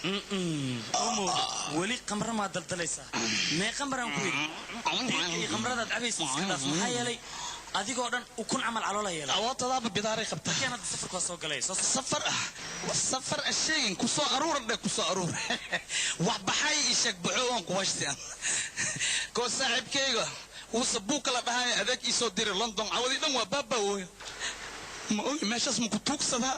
Omo, weli qamra maa daldalaysaa? Meeqa maraan ku yidhi biirka iyo qamradaad cabaysa iska dhaaf? Maxaa yeelay, adigoo dhan ukun camal caloola yeelay. Awoodtadaaba bidaaray qabtaa. Markaan hadda safarku waa soo galay, soo Safar ah, safar a sheegin. Ku soo aruura dhe, ku soo aruur. Wax baxay ii sheeg, baxo waan ku washti an koo saaxiibkayga uusa buuka la dhahay adeeg ii soo diray London. Cawadii dhan waa baaba wooyo. Ma ogi meeshaas ma ku tuugsadaa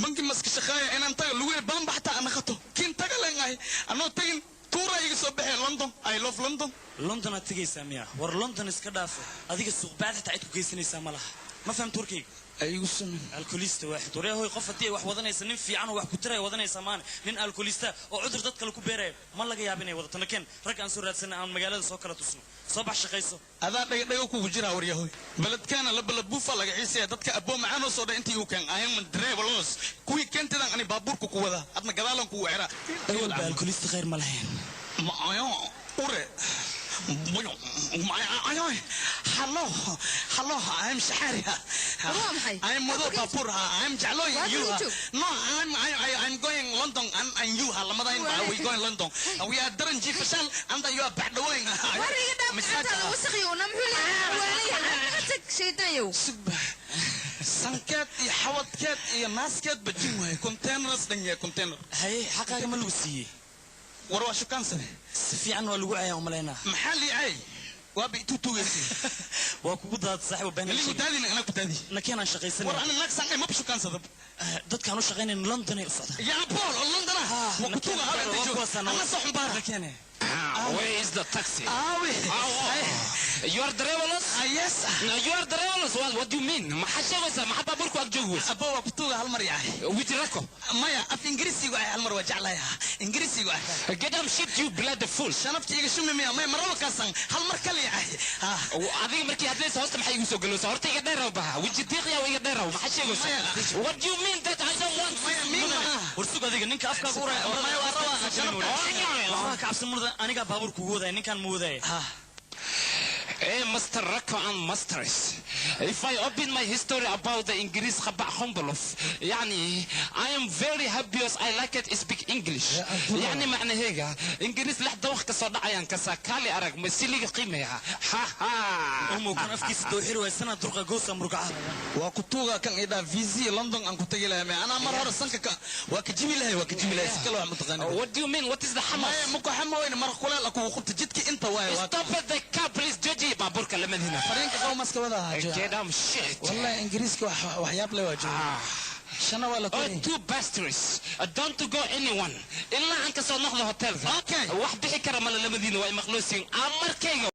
bangi maska shaqeeya inaan taga lugu baanba xataa ana khato kiin taga lengahay anoo tagin tuura iga soo baxee London. I love London. London aad tegaysaa miya? War London iska dhaafo, adiga suuqbaad xitaa cid ku geysanaysaa ma laha. Ma fahamta warkayga? Igu samin. Alkoholista waaxid. Waryaa hoy, qof haddii ay wax wadanaysa, nin fiican oo wax ku tiraya wadanaysa maane, nin alkoholista oo cudur dad kale ku beeraya ma laga yaaba inay wadato. Nakeen rag aan soo raadsana, aan magaalada soo kala tusno. Soo bax, shaqayso. Adaa dhaga dhaga kugu jiraa. Waryahoy, beledkaana labalabuufa laga ciisaya dadka. Aboo macaanoo soo dha intii uu keen I'm driverless kuwii keentadan ani baabuurka ku wadaa, adna gadaalan kugu xiraa. Awalba alkoholista khayr ma lahayn. Maayo ure. Hello, hello, I'm Shahari. Waa maxay? I'm wado baabuur. I'm Jalo. Waa You. kala joog. No, I'm going London and you. Lamadayn ba we going London. We are daran jiifashan and you are badhawing. War iga dhaaf gacantaada wasakhyowna. Muxuu leeyahay? Waalayahay, naga tag, shaydaanyow. Sankeed iyo xawadkeed iyo naaskeed bajin waaye. Containers dhan yahay, container. Haye, xaqaaga ma lagu siiyey? War waa shukaansane. Si fiican waa lagu cayaa, umalaynaa. Maxaa liicay? Waaba itutugaysay. Waa kugu daad, saaxiib, been. Ligu daadina, anaa ku daadi. Nakeen, aan shaqaysanay. War ana naag sanqay maba shukaansada. Dadkaan u shaqaynayn London ay u socdaan. Yaa Paul oo London ah waa kutuga habeenta joog ana soo xumbaara. Nakeene. Where is the taxi? Aawe? You are driverless? Ah, yes. No, you are driverless. What do you mean? Maxaa sheegaysaa? Maxaa baabuurku ag joogi weysa? Abo, waa kutuga hal mar yahay. With Rako. Maya, af Ingiriisigu ah hal mar waa jeclahay, Ingiriisigu ah. Get up, shit, you bloody fool. Shanafta iga shumi miya? Maya, maraba kaasan hal mar kaliya ah. Adiga markii hadlaysa hoosta maxay igu soo galowsaa? Horta iga dheeraw baha. Weji diiqya, iga dheeraw. Maxaa sheegaysaa? What do you mean that I don't want? Maya, miin ma. War sug, adiga ninka afkaaga uraya. Maya, waa rabaa shanafta. Waxbaa ka cabsan murda, anigaa baabuur kugu wadaya, ninkaan ma wadaya. Hey, Mr. Rako and Masters. If I open my history about the English خبع خنبلوف، يعني I am very happy as I like it speak English. يعني معنى هيك إنجليز لح دوخ kasoo dhacayaan kasaa kaali arag ma siliga qiimeeya. Ha ha. Umu kan afkiisa dooxiri waay sanad durqa goosa murgaca. Waa kutuuga kan idhaa visa London aan ku tagi lahay. Maya, anaa mar hore sanka ka waa ka jibi lahay, waa ka jibi lahay. Si kale wax mataqaanid. What do you mean? What is the hamas? Maya, muku xamoyna mar kuleel kugu qubta jidka inta waay waa. Stop at the car, please. Joji baabuurka lamadina. Fareenka qowmaska wada. Get down, shit. Wallahi Ingiriiska wax waxyaab leh waa jooga. Shana waa la Oh, kori. two bastards. Don't go anyone. Ilaa aan ka soo noqdo hotelka. Okay. Wax bixi kara mala lamadiina waa maqloosiin. Amarkayga.